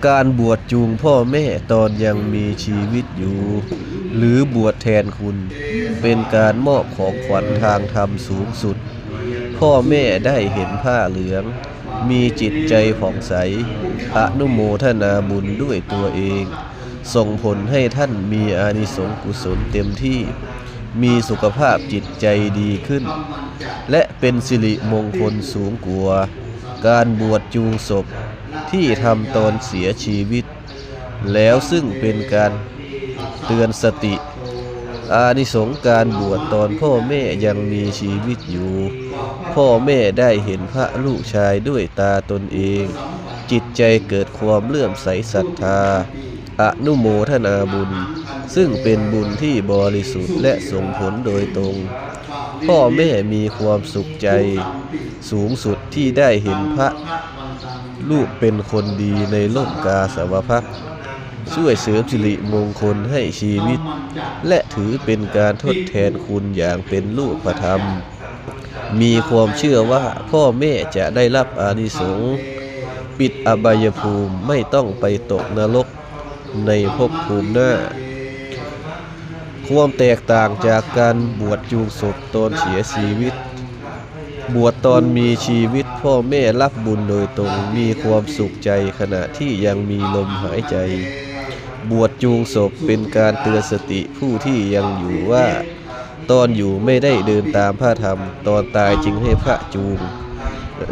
ການບວດຈູງພໍ່ແມ່ຕອນຍັງມີຊີວິດຢູ່ ຫຼື ບວດແທນຄຸນ ເປັນການມອບຂອງຂວັນທາງທຳສູງສຸດ. ພໍ່ແມ່ໄດ້ເຫັນຜ້າເຫຼືອງ, ມີຈິດໃຈຜ່ອງໃສ, ອະນຸໂມທະນາບຸນດ້ວຍຕົວເອງ, ສົ່ງຜົນໃຫ້ທ່ານມີອານິສົງກຸສົນເຕັມທີ່, ມີສຸຂະພາບຈິດໃຈດີຂຶ້ນ ແລະ ເປັນສິລິມົງຄົນສູງກວ່າການບວດຈູງສົບທີ່ທຳຕອນເສຍຊີວິດແລ້ວ, ຊຶ່ງເປັນການເຕືອນສະຕິ. ອານິສົງການບວດຕອນພໍ່ແມ່ຍັງມີຊີວິດຢູ່. ພໍ່ແມ່ໄດ້ເຫັນພະລູກຊາຍດ້ວຍຕາຕົນເອງ, ຈິດໃຈເກີດຄວາມເຫຼື້ອມໃສສັດທາ, ອະນຸໂມທະນາບຸນ, ຊຶ່ງເປັນບຸນທີ່ບໍລິສຸດ ແລະ ສົ່ງຜົນໂດຍຕົງ. ພໍ່ແມ່ມີຄວາມສຸກໃຈສູງສຸດທີ່ໄດ້ເຫັນພະລູກເປັນຄົນດີໃນໂລກາສະວະພັກ, ຊ່ວຍເສີມສິລິມົງຄົນໃຫ້ຊີວິດ ແລະ ຖືເປັນການທົດແທນຄຸນຢ່າງເປັນຮູບປະທຳ. ມີຄວາມເຊື່ອວ່າພໍ່ແມ່ຈະໄດ້ຮັບອານິສົງ, ປິດອະບາຍະພູມ, ໄມ່ຕ້ອງໄປຕົກນະລົກໃນພົບພູມໜ້າ. ຄວາມແຕກຕ່າງຈາກການບວດຈູງສົບຕອນເສຍຊີວິດ. ບວດຕອນມີຊີວິດ, ພໍ່ແມ່ຮັບບຸນໂດຍຕົງ, ມີຄວາມສຸກໃຈຂະນະທີ່ຍັງມີລົມຫາຍໃຈ. ບວດຈູງສົບເປັນການເຕືອນສະຕິຜູ້ທີ່ຍັງຢູ່ວ່າ ຕອນຢູ່ໄມ່ໄດ້ເດີນຕາມພະທຳ, ຕອນຕາຍຈຶ່ງໃຫ້ພະຈູງ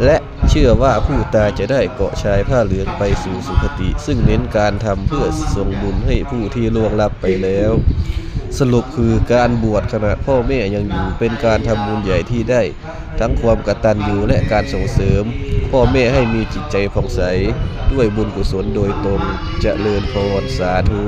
ແລະ ເຊື່ອວ່າຜູ້ຕາຍຈະໄດ້ເກາະຊາຍຜ້າເຫຼືອງໄປສູ່ສຸຄະຕິ, ຊຶ່ງເນັ້ນການທຳເພື່ອສົ່ງບຸນໃຫ້ຜູ້ທີ່ລ່ວງລັບໄປແລ້ວ. ສະຫຼຸບຄື ການບວດຂະນະພໍ່ແມ່ຍັງຢູ່ ເປັນການທຳບຸນໃຫຍ່ທີ່ໄດ້ທັງຄວາມກະຕັນຍູ ແລະ ການສົ່ງເສີມພໍ່ແມ່ໃຫ້ມີຈິດໃຈຜ່ອງໃສດ້ວຍບຸນກຸສົນໂດຍຕົງ. ຈະເລີນພອນ, ສາທຸ.